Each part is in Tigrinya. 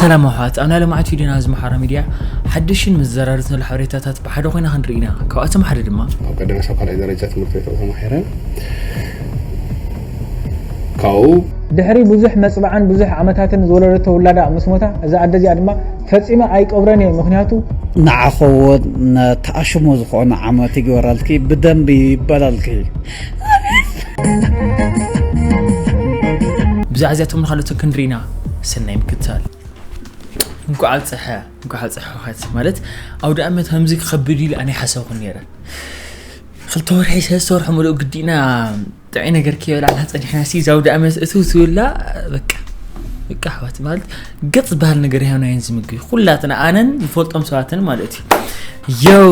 ሰላም ኣሕዋት፣ ኣብ ናይ ሎማዓንቲ ቪድዮና እዚ መሓራ ሚድያ ሓድሽን መዘራረብትን ዘሎ ሓበሬታታት ብሓደ ኮይና ክንርኢ ኢና። ካብኣቶም ሓደ ድማ ኣብ ቀዳማይ ሳብ ካልኣይ ደረጃ ትምህርቲ ቤት ተማሂረ። ካብኡ ድሕሪ ብዙሕ መጽብዓን ብዙሕ ዓመታትን ዝወለደቶ ውላዳ ምስ ሞታ፣ እዛ ኣደ እዚኣ ድማ ፈጺመ ኣይቀብሮን እየ፣ ምኽንያቱ ንዓኸዎ ተኣሽሞ ዝኾነ ዓመት ይግበረልኪ፣ ብደንቢ ይበላልኪ። ብዛዕባ እዚኣቶም ንኻልኦትን ክንርኢና ሰናይ ምክትታል። እንኳዕ ኣብፀሐ፣ እንኳዕ ኣብፀሐ። ማለት ኣውደ ኣመት ከምዚ ክኸብድ ኢሉ ኣነ ሓሰብኩ ነይረ። ክልተ ወርሒ ሰለስተ ወርሒ ሙሉእ ግዲና ጥዑይ ነገር ከይበላዕና ፀኒሕና ሲ ዛውዲ ኣመት እትው ትብላ። በቃ በቃ ኣሕዋት ማለት ገፅ ዝበሃል ነገር ይሃብናየን ዝምግቢ ኩላትና ኣነን ዝፈልጦም ሰባትን ማለት እዩ። የው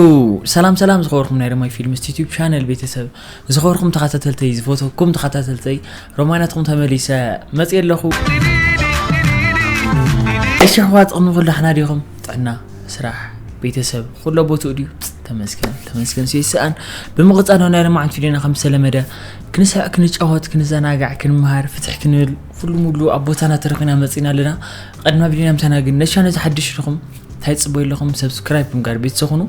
ሰላም ሰላም ዝኸበርኩም ናይ ረማይ ፊልምስ ዩቲዩብ ቻነል ቤተሰብ፣ ዝኸበርኩም ተኸታተልተይ ዝፈተኩም ተኸታተልተይ ሮማናትኩም ተመሊሰ መፅእ ኣለኹ። እሺ ኣሕዋት ቅድሚ ኩሉ ሓና ዲኹም ጥዕና ስራሕ ቤተሰብ ኩሎ ቦትኡ ድዩ? ተመስገን ተመስገን። ስይስኣን ብምቕፃል ናይ ለማዓንቲ ቪድዮና ከም ዝተለመደ ክንስዕ ክንጫወት ክንዘናጋዕ ክንመሃር ፍትሕ ክንብል ኩሉ ሙሉ ኣብ ቦታና ተረኺና መፂና ኣለና። ቀድማ ቪድዮና ምሳና ግን ነሻ ነዚ ሓድሽ ኢኹም እንታይ ፅቦ ኣለኹም ሰብስክራይብ ብምጋር ቤተሰብ ኩኑ።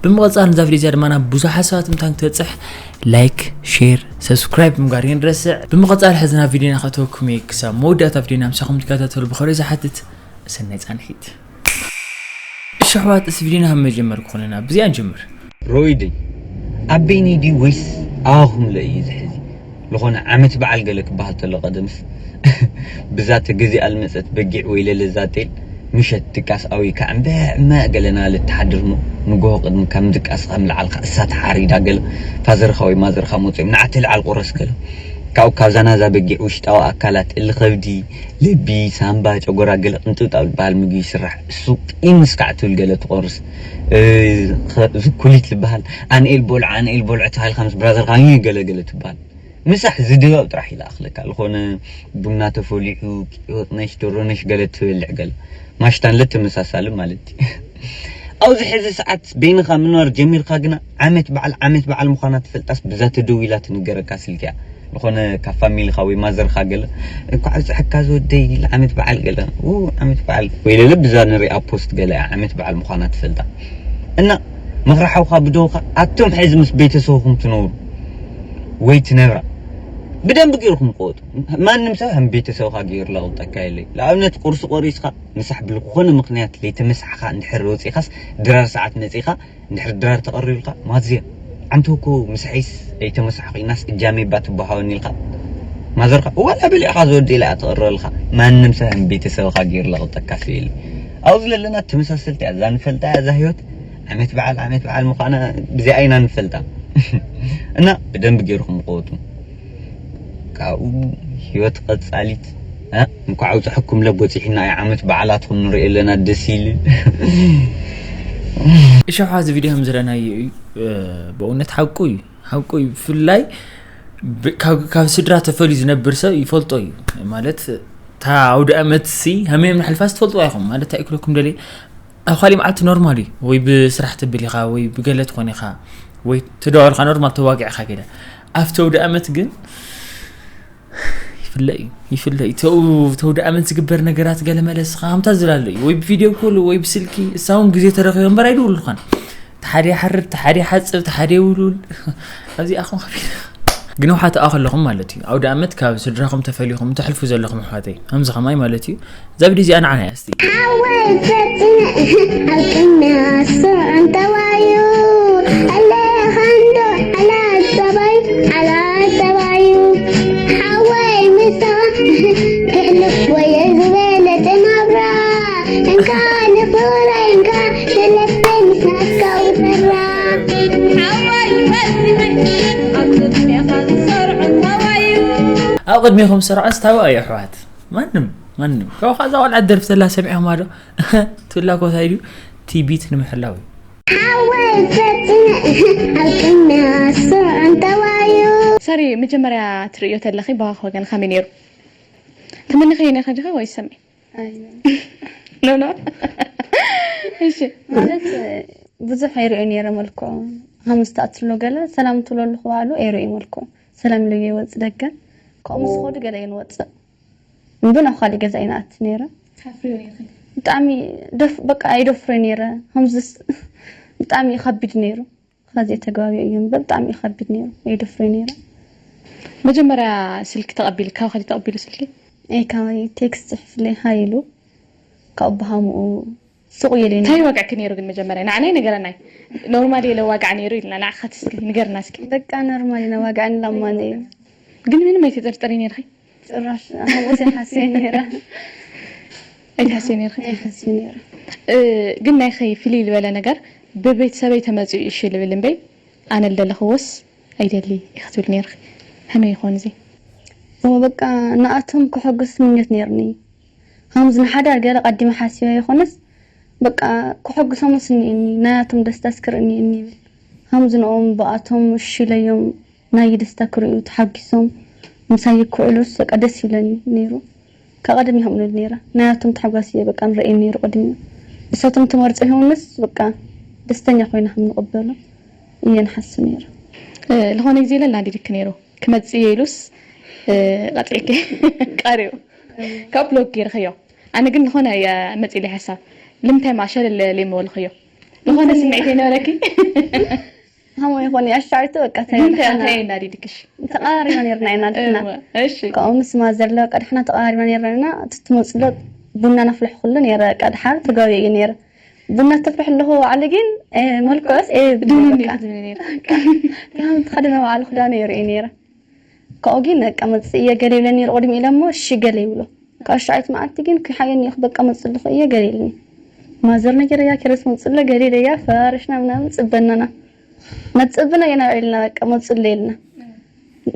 ብምቕፃል ነዛ ቪድዮ እዚኣ ድማ ናብ ብዙሓት ሰባት ምታን ክትበፅሕ ላይክ ሼር ሰብስክራይብ ብምጋር ይንረስዕ። ብምቕፃል ሕዚ ናብ ቪድዮና ከተወኩም እየ ክሳብ መወዳእታ ቪድዮና ምሳኹም ትከታተሉ ብኸሪ ዝሓትት ሰናይ ፃንሒት። እሺ ኣሕዋት፣ እዚ ቪድዮና ካብ መጀመር ክኾነና ብዚኣ ንጀምር። ሮይድን ኣብ በይነይ ድዩ ወይስ ኣባኹም ለእዩ ዝሕዚ? ዝኾነ ዓመት በዓል ገለ ክበሃል ተሎ ቀደምስ ብዛ ተገዚኣ ልመጸት በጊዕ ወይ ለለ ዛጤል ምሸት ድቃስ ኣውይካ ዕምበዕመዕ ገለና ልትሓድር እሞ ንጎሆ ቅድሚ ካብ ምድቃስኻ ምልዓልካ እሳት ሓሪዳ ገለ ፋዘርኻ ወይ ማዘርኻ መጺኦም ንዓተ ልዓል ቁረስ ገለ ካብኡ ካብዛ ናዛ በጊዕ ውሽጣዊ ኣካላት እሊ ከብዲ ልቢ ሳምባ ጨጎራ ገለ ቅንጥብጣብ ዝበሃል ምግቢ ይስራሕ እሱ ቂምስ ካዕ ትብል ገለ ትቆርስ እዚ ኩሊት ዝበሃል ኣንኤል ቦልዖ ኣንኤል ቦልዖ ተባሂልካ ምስ ብራዘርካ ገለ ገለ ትበሃል ምሳሕ ዝድባብ ጥራሕ ይለኣኽለካ ዝኾነ ቡና ተፈሊሑ ቂወጥነሽ ደሮነሽ ገለ ትበልዕ ገለ ማሽታን ለተመሳሳሊ ማለት እዩ ኣብዚ ሕዚ ሰዓት በይንኻ ምንባር ጀሚርካ ግና ዓመት በዓል ዓመት በዓል ምዃና ትፈልጣስ ብዛ ተደዊላ ትንገረካ ስልኪያ ዝኾነ ካብ ፋሚልኻ ወይ ማዘርኻ ገለ እንኳዕ ኣብፅሐካ ዝወደይ ኢላ ዓመት በዓል ገለ ው ዓመት በዓል ወይ ለለ ብዛ ንሪኣ ፖስት ገለ እያ ዓመት በዓል ምዃና ትፈልጣ እና ምኽሪ ሓውኻ ብደውኻ ኣቶም ሕዚ ምስ ቤተሰብኹም ትነብሩ ወይ ትነብራ ብደንቢ ገይርኩም ቀወጡ ማንም ሰብ ከም ቤተሰብኻ ገይሩ ለቕብጠካ የለይ ንኣብነት ቁርሲ ቆሪስኻ ምሳሕ ብልኩኾነ ምኽንያት ለይተመሳሕኻ እንድሕር ወፂኻስ ድራር ሰዓት መፂኻ እንድሕር ድራር ተቐሪብካ ማዝየ ዓንተውኮ ምሳሐይስ ኣይተመሳሕኺናስ እጃመይ ባ ትበሃወኒ ኢልካ ማዘርካ ዋላ በሊዕኻ ዝወዲ ኢላ እያ ተቐርበልካ ማንም ሰብ ከም ቤተሰብኻ ገይሩ ለቕጠካ ስኢል ኣብኡ ዝለለና ተመሳሰልቲ እያ እዛ ንፈልጣ እያ እዛ ህይወት ዓመት በዓል ዓመት በዓል ምዃና ብዚኣ ኢና ንፈልጣ እና ብደንብ ገይርኩም ቆወጡ ካብኡ ህይወት ቀጻሊት እንኳዕ ኣውፅሐኩም ለቦፂሕና ዩ ዓመት በዓላትኩም ንሪኦ ኣለና ደስ ኢሉ እሸሓ እዚ ቪድዮ ከም ዝረናዮ እዩ ብእውነት ሓቁ እዩ ሓቁ እዩ ብፍላይ ካብ ስድራ ተፈልዩ ዝነብር ሰብ ይፈልጦ እዩ ማለት እታ ኣውደ ኣመት ሲ ሃመዮም ንሕልፋስ ትፈልጥዋ ኢኹም ማለት እንታይ ይክለኩም ደልየ ኣብ ካሊእ መዓልቲ ኖርማል እዩ ወይ ብስራሕ ትብል ኢኻ ወይ ብገለ ትኾን ኢኻ ወይ ተደዋልካ ኖርማል ተዋጊዕካ ገለ ኣብቲ ኣውደ ኣመት ግን ይፍለ እዩ ይፍለ እዩ ተው ተውደ ኣመት ዝግበር ነገራት ገለ መለስኻ ሃምታ ዝላለ እዩ ወይ ብቪድዮ ኮል ወይ ብስልኪ እሳውን ግዜ ተረኺቡ እምበር ኣይድውልኻን ተሓደ ሓርድ ተሓደ ሓፅብ ተሓደ ውሉል ኣብዚኣኹም ከፊል ግን ውሓ ተኣ ከለኹም ማለት እዩ ኣውደ ኣመት ካብ ስድራኹም ተፈሊኹም ተሕልፉ ዘለኹም ኣሕዋተይ ከምዚ ከማይ ማለት እዩ እዛ ቪድዮ እዚኣ ንዓና እያ እስቲ ሓወይ ፈጥነ ኣብ ቅድሚያ ስዑን ተባዩ ኣለኻንዶ ሓላት ተባዩ ሓላት ተባዩ ሓወይ ምሳኻ ክሕልፍ ወየ ዝበለጠ ናብራ እንካ ንፍቕረይ እንካ ተለፈ ምስናትካ ውፈራ ሓወይ ፈጥነ ኣብ ቅድሚኻ ዝሰርዑ ተባዩ ኣብ ቅድሜኹም ዝሰርዖ ስታዊ ኣዩ ኣሕዋት ማንም ማንም ካብኡ ከዛ ቆልዓ ደርፍተላ ሰሚዕኹማ ዶ ትብላ ኮታ ኢሉ ቲቢት ንምሕላው እዩ ሓወይ ፈጥነ ኣብ ቅድሚያ ስዑን ተባዩ ሰሪ መጀመርያ ትርእዮ ተለኺ ብሃኽ ወገን ከመይ ነይሩ ተመኒኸዮ ነይርካ ዲኻ ወይ ሰሚዕ ኖ ኖ እሺ ማለት ብዙሕ ኣይርእዮ ነይረ መልክዑ ሃምስቲ ኣትሎ ገለ ሰላም ትብሎ ኣለኹ ባዕሉ ኣይርእዮ መልክዑ ሰላም ኢሉ ይወፅእ ደገ ካብኡ ምስ ኸዱ ገለ እየ ንወፅእ እምብን ኣብ ካሊእ ገዛ እዩ ንኣቲ ነይረ ብጣዕሚ ደፍ በቃ ኣይደፍሮ ነይረ። ከምዚ ብጣዕሚ ከቢድ ነይሩ። ከዚ ተጋቢኡ እዮም ብጣዕሚ ከቢድ ነይሩ። ኣይደፍሮ ነይረ። መጀመርያ ስልኪ ተቐቢሉ ካብ ከዲ ተቐቢሉ ስልኪ ኤ ካብ ቴክስት ጽሕፍለይ ሃይሉ ካብ ብሃምኡ ሱቕ ኢለ እንታይ ዋጋዕኪ ነይሩ ግን መጀመርያ ንዓናይ ነገረናይ። ኖርማል የለ ዋጋዕ ነይሩ ኢልና ንዓኻት እስኪ ንገርና እስኪ። በቃ ኖርማል ኢና ዋጋዕን ላማን እዩ። ግን ምንም ኣይተጠርጠሪ ነርኺ? ጭራሽ ሃምኡስ ኣይሓስየ ነይረ። ኣይትሓስየ ነርኺ? ኣይሓስየ ነይረ። ግን ናይኺ ፍልይ ዝበለ ነገር ብቤተሰበይ ተመፂኡ እሺ ልብል እምበይ ኣነ ልደለኽዎስ ኣይደሊ ኢኺ ትብል ነርኺ። ከመይ ይኾን እዚ? እሞ በቃ ንኣቶም ከሐጉስ ምኞት ነይርኒ። ከምዚ ንሓዳር ገለ ቀዲመ ሓሲበ ይኾነስ በቃ ከሐጉሶምስ እኒእኒ ናያቶም ደስታስ ክርእኒ እኒ ይብል። ከምዚ ንኦም ብኣቶም እሺ ኢለዮም ናይ ደስታ ክርእዩ ተሓጒሶም ምሳይ ክውዕሉስ በቃ ደስ ይብለኒ ነይሩ። ካብ ቀደም ይሃምኑኒ ነይረ። ናያቶም ተሓጓስ እየ በቃ ንርእዮም ነይሩ ቅድሚኡ። እሳቶም ተመርጾ ይኸውንስ በቃ ደስተኛ ኮይነ ከም ንቕበሎ እየ ንሓስብ ነይረ። ዝኾነ ግዜ ኢለ ኣናዲድኪ ነይሩ ክመጽእ እየ ኢሉስ እ፣ ቀጢዕኪ ቀሪቡ ካብ ብሎክ ገይርክዮ። ኣነ ግን ዝኾነ እየ መጺእ ኢለ ሓሳብ ልምንታይ ማሸለል ለይመበልክዮ ዝኾነ ስምዒት ኣይነበረኪ? ሃሞ ይኾን ኣሻዕቱ በቃ እንታይ እንታይ ኣናዲድክሽ? ተቃራሪባ ነርና ኢና ንሕና እወ፣ እሺ ከምኡ ምስ ማዘር ለቀድሕና ተቃራሪባ ነርና እቲ ትመፅሎ ቡና ነፍልሐሉ ነረ ቀድሓር ተጋቢኡ እዩ ነረ ቡና ተፍልሕ ኣለኹ ባዕሉ ግን መልክዑስ ድንን ኢኺ ትብሊ ነርኪ። ከም ተኸደነ ባዕሉ ክዳኑ ይርኢ ነረ ካብኡ ግን በቃ መፅእ እየ ገለ ይብለኒ ነረ ቅድሚ ኢለ እሞ እሺ ገለ ይብሎ ካብ ሻዕት መዓልቲ ግን ክሓየኒ እዩ በቃ መፅእ ኣለኹ እየ ገለ ኢልኒ ማዘር ነገረያ ኪረስ መፅእ ኣሎ ገለ ኢለያ ፈራርሽና ምናምን ፅበናና ናብ ፅብና ኢና ውዒልና በቃ መፅእ ኣሎ ኢልና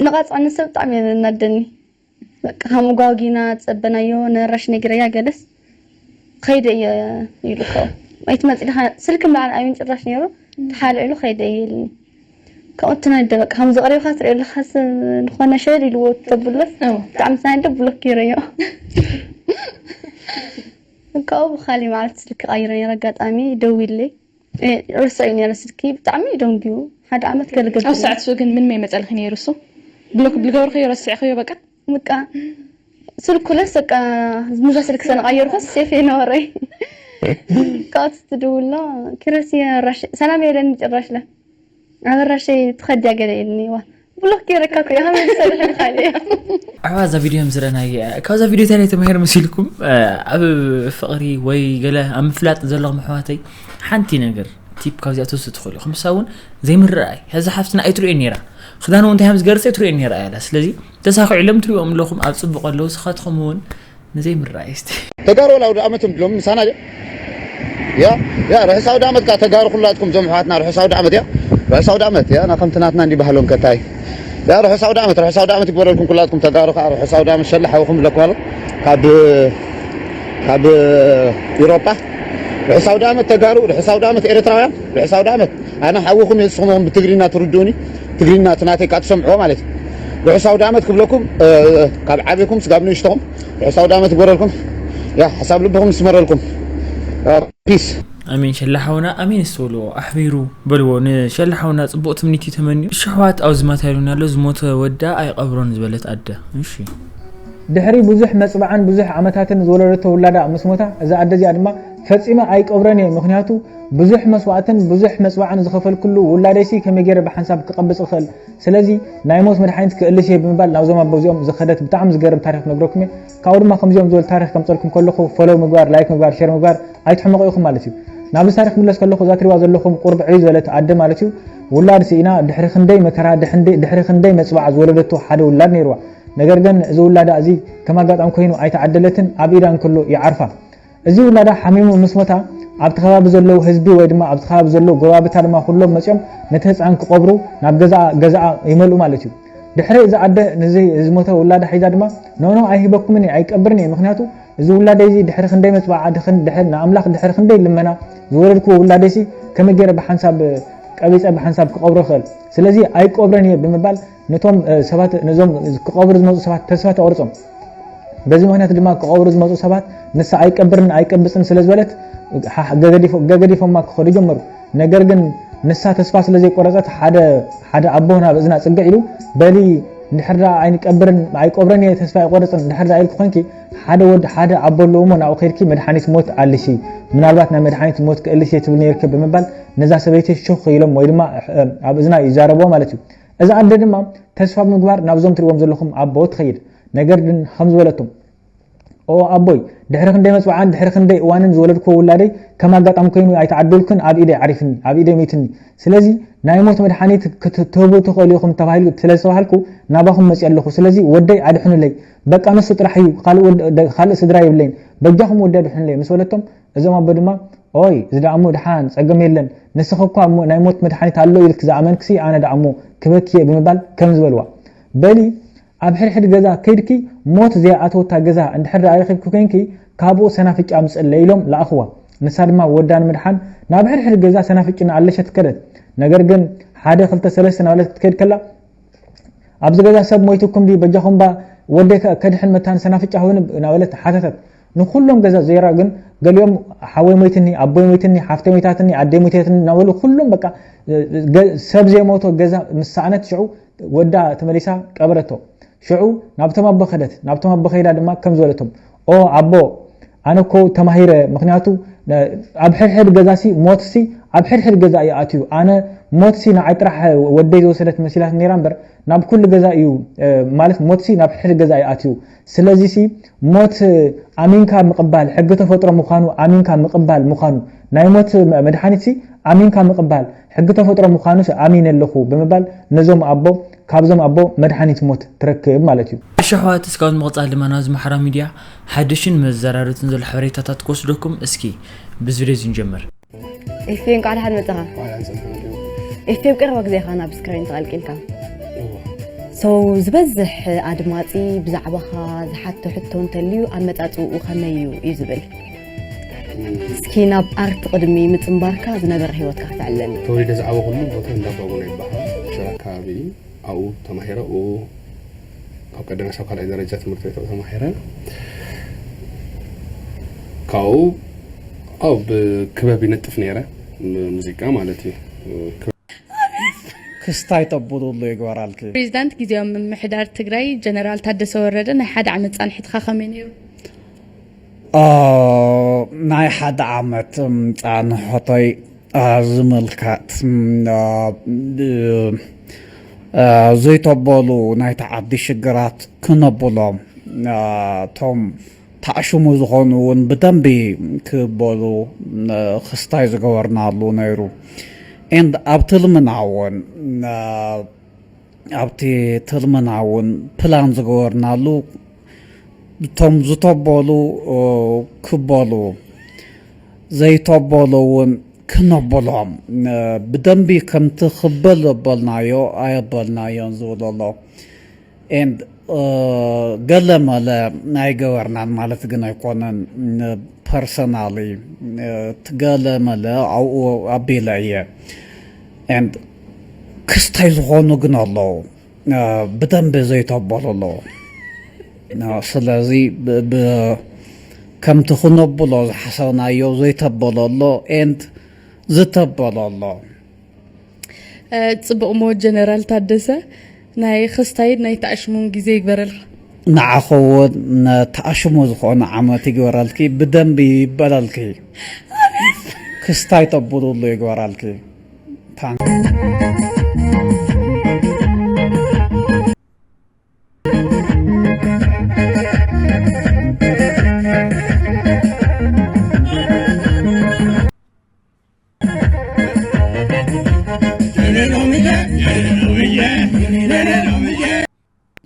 ንቓፅዕ ንሰብ ብጣዕሚ እየ ዘናደኒ በቃ ከም ጓጉና ፀበናዮ ነራሽ ነጊረያ ገለስ ከይደ እየ ኢሉ ከ ኣይትመፅእ ዲኻ ስልኪ እምበኣር ኣብን ጭራሽ ነይሩ ተሓልዒሉ ከይደ እየ ኢልኒ ካብኡ ትናደ በቃ ከም ዘቕሪብካ ትሪኦ ኣለካ ሰብ ዝኾነ ሸል ኢልዎ ተብሎስ እዎ። ብጣዕሚ ትናደ ብሎክ ገይረዮ ካብኡ ብካሊ ማለት ስልኪ ቀይረ ነይረ ኣጋጣሚ ደዊለይ ርሶ እዩ ነይረ ስልኪ ብጣዕሚ ደንጊዩ ሓደ ዓመት ገለገብ ኣብ ሰዓት እሱ ግን ምን መይመፀልኺ ነይሩ እሱ ብሎክ ብልገብርኸዮ ረስዕኸዮ በቃ በቃ ስልኩ ለስ በቃ ምዛ ስልክ ሰነቃየርኩስ ሴፍ የነበረይ ካብቲ ትድውሎ ኪረስ የራሽ ሰላም የለኒ ጭራሽ ለ ኣበራሸይ ትኸድያ ገለ ኢልኒ ዋ ብሎክ ገይረካ እኮ ኢኻ መሰለኒ ካልእ ኣሕዋ እዛ ቪድዮ ምስ ረኣናያ ካብዛ ቪድዮ እንታይ ናይ ተማሂር መሲልኩም ኣብ ፍቕሪ ወይ ገለ ኣብ ምፍላጥ ዘለኹም ኣሕዋተይ ሓንቲ ነገር ቲፕ ካብዚኣ ትወስዱ ትኽእሉ ኢኹም ንሳ እውን ዘይምርኣይ እዛ ሓፍትና ኣይትርእዮ ነይራ ክዳን እውን እንታይ ከም ዝገርፀ ኣይትርእዮ ነይራ እያ ስለዚ ተሳኺዑሎም ትሪኦም ኣለኹም ኣብ ፅቡቕ ኣለዉ ስኻትኹም እውን ንዘይምርኣይ እስቲ ተጋሩ ወላ ኣውደ ዓመት እንድሎም ምሳና ድያ ያ ያ ርሑስ ኣውደ ዓመት ካ ተጋሩ ኩላትኩም ዞም ኣሕዋትና ርሑስ ኣውደ ዓመት ያ ርሑስ ኣውደ ዓመት ያ ና ከምቲ ናትና እንዲ ባህሎም ከታይ ያ ርሑስ ኣውደ ዓመት ርሑስ ኣውደ ዓመት ይግበረልኩም ኩላትኩም ተጋሩ ከዓ ርሑስ ኣውደ ዓመት ሸላ ሓውኹም ብለኩም ኣሎ ካብ ካብ ኢሮጳ ርሑስ ኣውደ ዓመት ተጋሩ ርሑስ ኣውደ ዓመት ኤርትራውያን ርሑስ ኣውደ ዓመት ኣነ ሓውኹም እየ ንስኹም ኢኹም ብትግርኛ ትርድኡኒ ትግርኛ ትናተይ ካ ትሰምዕዎ ማለት እዩ ርሑስ ኣውደ ዓመት ክብለኩም ካብ ዓብኩም ስጋብ ንእሽተኹም ርሑስ ኣውደ ዓመት ይግበረልኩም ያ ሓሳብ ልብኹም ይስመረልኩም ፒስ ኣሜን ሸላ ሓውና ኣሜን እስተውልዎ ኣሕቢሩ በልዎ ንሸላ ሓውና ፅቡቕ ትምኒት እዩ ተመንዩ እሺ ኣሕዋት ኣብዚ ማታ ኢሉና ኣሎ ዝሞተ ወዳ ኣይቐብሮን ዝበለት ኣደ እሺ ድሕሪ ብዙሕ መፅባዕን ብዙሕ ዓመታትን ዝወለደቶ ውላዳ ምስ ሞታ እዛ ኣደ እዚኣ ድማ ፈፂመ ኣይቀብሮን እየ ምኽንያቱ ብዙሕ መስዋእትን ብዙሕ መፅባዕን ዝኸፈልክሉ ውላደይሲ ከመይ ገይረ ብሓንሳብ ክቐብፅ እኽእል ስለዚ ናይ ሞት መድሓኒት ክእልሽ እየ ብምባል ናብዞም ኣቦ እዚኦም ዝኸደት ብጣዕሚ ዝገርም ታሪኽ ክነግረኩም እየ ካብኡ ድማ ከምዚኦም ዝበሉ ታሪኽ ከምፀልኩም ከለኹ ፎሎው ምግባር ላይክ ምግባር ሼር ምግባር ኣይትሕመቑ ኢኹም ማለት እዩ ናብዚ ታሪኽ ክምለስ ከለኹ እዛ ትሪዋ ዘለኹም ቁርብ ዕብይ ዝበለት ኣደ ማለት እዩ ውላድ ስኢና ድሕሪ ክንደይ መከራ ድሕሪ ክንደይ መፅባዓ ዝወለደቶ ሓደ ውላድ ነይርዋ ነገር ግን እዚ ውላዳ እዚ ከም ኣጋጣሚ ኮይኑ ኣይተዓደለትን ኣብ ኢዳ እንከሎ ይዓርፋ እዚ ውላዳ ሓሚሙ ምስ ሞታ ኣብቲ ከባቢ ዘለዉ ህዝቢ ወይ ድማ ኣብቲ ከባቢ ዘለዉ ጎረባብታ ድማ ኩሎም መፅኦም ነቲ ህፃን ክቐብሩ ናብ ገዛኣ ገዛኣ ይመልኡ ማለት እዩ ድሕሪ እዚ ኣደ ነዚ ዝሞተ ውላዳ ሒዛ ድማ ኖኖ ኣይህበኩምን እየ ኣይቀብርን እየ ምክንያቱ እዚ ውላደይ እዚ ድሕሪ ክንደይ መፅባዓ ድኽን ድሕሪ ንኣምላኽ ድሕሪ ክንደይ ልመና ዝወለድክዎ ውላደይሲ ከመይ ገይረ ብሓንሳብ ቀቢፀ ብሓንሳብ ክቐብሮ ይኽእል ስለዚ ኣይቆብረን እየ ብምባል ነቶም ሰባት ነዞም ክቐብሩ ዝመፁ ሰባት ተስፋ ተቆርፆም በዚ ምክንያት ድማ ክቐብሩ ዝመፁ ሰባት ንሳ ኣይቀብርን ኣይቀብፅን ስለ ዝበለት ገገዲፎማ ክኸዱ ጀመሩ ነገር ግን ንሳ ተስፋ ስለ ዘይቆረፀት ሓደ ሓደ ኣቦ ናብ እዝና ፅግዕ ኢሉ በሊ እንድሕር ደኣ ኣይንቀብርን ኣይቆብረን እየ ተስፋ ኣይቆርጽን እንድሕር ደኣ ኢልኪ ኮንኪ፣ ሓደ ወዲ ሓደ ኣቦ ኣለዎ እሞ ናብኡ ከይድኪ መድሓኒት ሞት ኣልሺ፣ ምናልባት ናይ መድሓኒት ሞት ክእልሽ እየ ትብል ነይርኪ ብምባል ነዛ ሰበይቲ ሽኽ ኢሎም ወይ ድማ ኣብ እዝና ይዛረብዋ ማለት እዩ። እዛ ኣደ ድማ ተስፋ ብምግባር ናብዞም ትሪእዎም ዘለኹም ኣቦ ትኸይድ። ነገር ግን ከም ዝበለቶም ኦ ኣቦይ፣ ድሕሪ ክንደይ መጽዋዕን ድሕሪ ክንደይ እዋንን ዝወለድክዎ ውላደይ ከም ኣጋጣሚ ኮይኑ ኣይተዓደልኩን፣ ኣብ ኢደይ ዓሪፍኒ፣ ኣብ ኢደይ መይትኒ። ስለዚ ናይ ሞት መድሓኒት ክትህቡ ትኽእሉ ኢኹም ተባሂሉ ስለ ዝተባሃልኩ ናባኹም መፅየ ኣለኹ። ስለዚ ወደይ ኣድሕኑለይ፣ በቃ ንሱ ጥራሕ እዩ፣ ካልእ ወድ- ደ- ካልእ ስድራ የብለይን፣ በጃኹም ወደይ ኣድሕኑለይ ምስ በለቶም እዞም ኣቦ ድማ ኦይ እዚ ደኣ እሞ ድሓን ጸገም የለን፣ ንስኺ እኳ እሞ ናይ ሞት መድሓኒት ኣሎ ኢልክ ዝኣመንክሲ ኣነ ደኣ እሞ ክበኪ እየ ብምባል ከም ዝበልዋ በሊ ኣብ ሕድሕድ ገዛ ከይድኪ ሞት ዘይኣተወታ ገዛ እንድሕር ደኣ ረኺብኪ ኮይንኪ ካብኡ ሰናፍጭ ኣምፅእለይ ኢሎም ለኣኽዋ። ንሳ ድማ ወዳ ንምድሓን ናብ ሕድሕድ ገዛ ሰናፍጭ እናኣለሸት ከደት። ነገር ግን ሓደ ክልተ ሰለስተ እናበለት ክትከይድ ከላ ኣብዚ ገዛ ሰብ ሞይትኩም ድዩ በጃኹም ባ ወደይ ከ- ከድሕን መታን ሰናፍጭ ሃቡኒ እናበለት ሓተተት። ንኩሎም ገዛ ዜራ ግን ገሊኦም ሓወይ ሞይትኒ ኣቦይ ሞይትኒ ሓፍተይ ሞይታትኒ ኣደይ ሞይታትኒ እናበሉ ኩሎም በቃ ገ- ሰብ ዘይሞቶ ገዛ ምስ ሰኣነት ሽዑ ወዳ ተመሊሳ ቀበረቶ። ሽዑ ናብቶም ኣቦ ከደት። ናብቶም ኣቦ ከይዳ ድማ ከም ዝበለቶም ኦ ኣቦ ኣነ እኮ ተማሂረ ምክንያቱ ኣብ ሕድሕድ ገዛ ሲ ሞት ሲ ኣብ ሕድሕድ ገዛ እዩ ኣትዩ ኣነ ሞት ሲ ንዓይ ጥራሕ ወደይ ዝወሰደት መሲላት ነይራ እምበር ናብ ኩሉ ገዛ እዩ ማለት ሞት ሲ ናብ ሕድሕድ ገዛ እዩ ኣትዩ ስለዚ ሲ ሞት ኣሚንካ ምቕባል ሕጊ ተፈጥሮ ምዃኑ ኣሚንካ ምቕባል ምዃኑ ናይ ሞት መድሓኒት ሲ ኣሚንካ ምቕባል ሕጊ ተፈጥሮ ምዃኑስ ኣሚነ ኣለኹ ብምባል ነዞም ኣቦ ካብዞም ኣቦ መድሓኒት ሞት ትረክብ ማለት እዩ። እሺ ኣሕዋት እስካብ ምቕጻል ድማ ናብዚ ማሕበራዊ ሚድያ ሓድሽን መዘራረብትን ዘሎ ሓበሬታታት ክወስደኩም እስኪ ብዚ ቪድዮ እዚ ንጀምር። ኤፍሬም ቃል ሓድ መጻኻ። ኤፍሬም ቀረባ ግዜ ኢኻ ናብ ስክሪን ተቐልቂልካ። ሰው ዝበዝሕ ኣድማጺ ብዛዕባኻ ዝሓቶ ሕቶ እንተልዩ ኣመጻጽኡ ከመይ እዩ እዩ ዝብል። እስኪ ናብ ኣርት ቅድሚ ምጽንባርካ ዝነበረ ህይወትካ ክትዕለኒ። ተወሊደ ዝዓበኹሉ ቦታ እንዳ ባቡና ይበሃል። ሽረ ኣካባቢ እዩ። ኣብኡ ተማሂረ፣ ኣብኡ ካብ ቀዳማይ ሳብ ካልኣይ ደረጃ ትምህርቲ ቤት ኣብኡ ተማሂረ። ካብኡ ኣብ ክበብ ይነጥፍ ነይረ፣ ም- ሙዚቃ ማለት እዩ። ክስታይ ተብሉሉ ይግበራልኪ። ፕሬዚዳንት ግዜያዊ ምምሕዳር ትግራይ ጀነራል ታደሰ ወረደ ናይ ሓደ ዓመት ፃንሒትኻ ከመይ ነይሩ? ናይ ሓደ ዓመት ፃንሖተይ ዝምልከት ዘይተበሉ ናይቲ ዓዲ ሽግራት ክነብሎም እቶም ታዕሽሙ ዝኾኑ እውን ብደንቢ ክበሉ ክስታይ ዝገበርናሉ ነይሩ። And ኣብ ትልምና እውን ኣብቲ ትልምና እውን ፕላን ዝገበርናሉ እቶም ዝተበሉ ክበሉ ዘይተበሉ እውን ክነብሎም ብደንቢ ከምቲ ክበል ዘበልናዮ ኣየበልናዮን ዝብል ኣሎ። And ገለ መለ ኣይገበርናን ማለት ግን ኣይኮነን። ፐርሰናሊ ገለ መለ ኣብኡ ኣቢለ እየ። And ክስታይ ዝኾኑ ግን ኣለዉ ብደንቢ ዘይተበሉ ኣለዉ። ስለዚ ከምቲ ክነብሎ ዝሓሰብናዮ ዘይተበሎ ኣሎ and ዝተበሎ ኣሎ። ፅቡቕ ሞ ጀነራል ታደሰ ናይ ክስታይን ናይ ተኣሽሙን ግዜ ይግበረልካ። ንዓኸ እውን ተኣሽሙ ዝኾነ ዓመት ይግበረልኪ ብደንቢ ይበለልኪ። ክስታይ ተብሉሉ ይግበረልኪ። ታንክ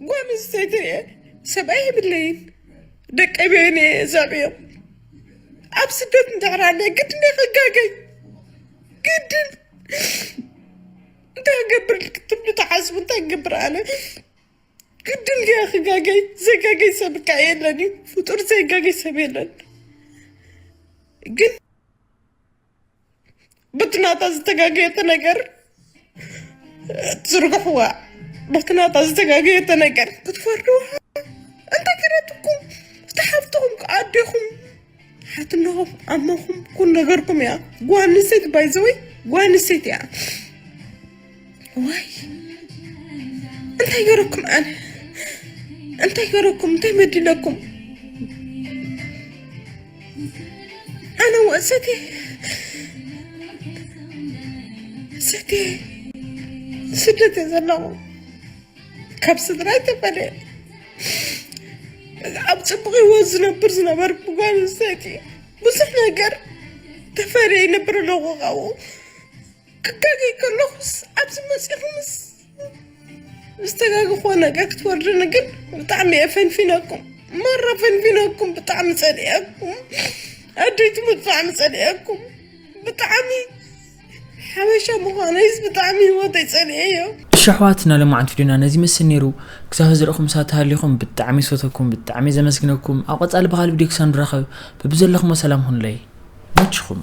ጓል ኣንስተይቲ እየ፣ ሰብኣይ የብለይን፣ ደቀይ በየነ እየ ዘዕብዮም። ኣብ ስደት እንድሕር ኣለ ግድን እየ ክጋገይ፣ ግድን። እንታይ ክገብር ክትብሉ ትሓስቡ፣ እንታይ ክገብር ኣነ? ግድን እየ ክጋገይ፣ ዘጋገይ ሰብ እካ የለን እዩ፣ ፍጡር ዘይጋገይ ሰብ የለን። ግን በቲ ናታ ዝተጋገየት ነገር ትዝርግሕዋ፣ በቲ ናታ ዝተጋገየት ነገር ክትፈርድዋ። እንታይ ገረትኩም? እቲ ሓፍትኹም ኣዴኹም ሓትነኹም ኣመኹም ኩሉ ነገርኩም እያ። ጓል ኣንስተይቲ ባይዘወይ ጓል ኣንስተይቲ እያ። ዋይ እንታይ ገረኩም ኣነ እንታይ ገረኩም እንታይ መድለኩም ኣነ ወሰቴ ሰቴ ስደት ዘለኹ ካብ ስድራይ ተፈለ ኣብ ጽቡቕ ህይወት ዝነብር ዝነበርኩ ጓል ኣንስተይቲ ብዙሕ ነገር ተፈለ ይነብር ኣለኹ ካብኡ ክጋገይ ከለኹስ ኣብዚ መፂኹምስ ዝተጋግኾ ነገር ክትወርድኒ ግን ብጣዕሚ እየ ፈንፊነኩም ማራ ፈንፊነኩም ብጣዕሚ ፀሊአኩም ኣደይትሙ ብጣዕሚ ፀሊአኩም ብጣዕሚ ሓበሻ ምዃነይስ ብጣዕሚ ህይወተይ ፀሊአዮ። እሺ ኣሕዋትና ለማዓንቲ ቪድዮና ነዚ መስል ነይሩ። ክሳብ ዝረእኹም ሳት ተሃሊኹም ብጣዕሚ ዝፈተኩም ብጣዕሚ ዘመስግነኩም። ኣብ ቀጻሊ ብኻልእ ቪድዮ ክሳብ ንራኸብ በብዘለኹሞ ሰላም ሁኑለይ። መችኹም።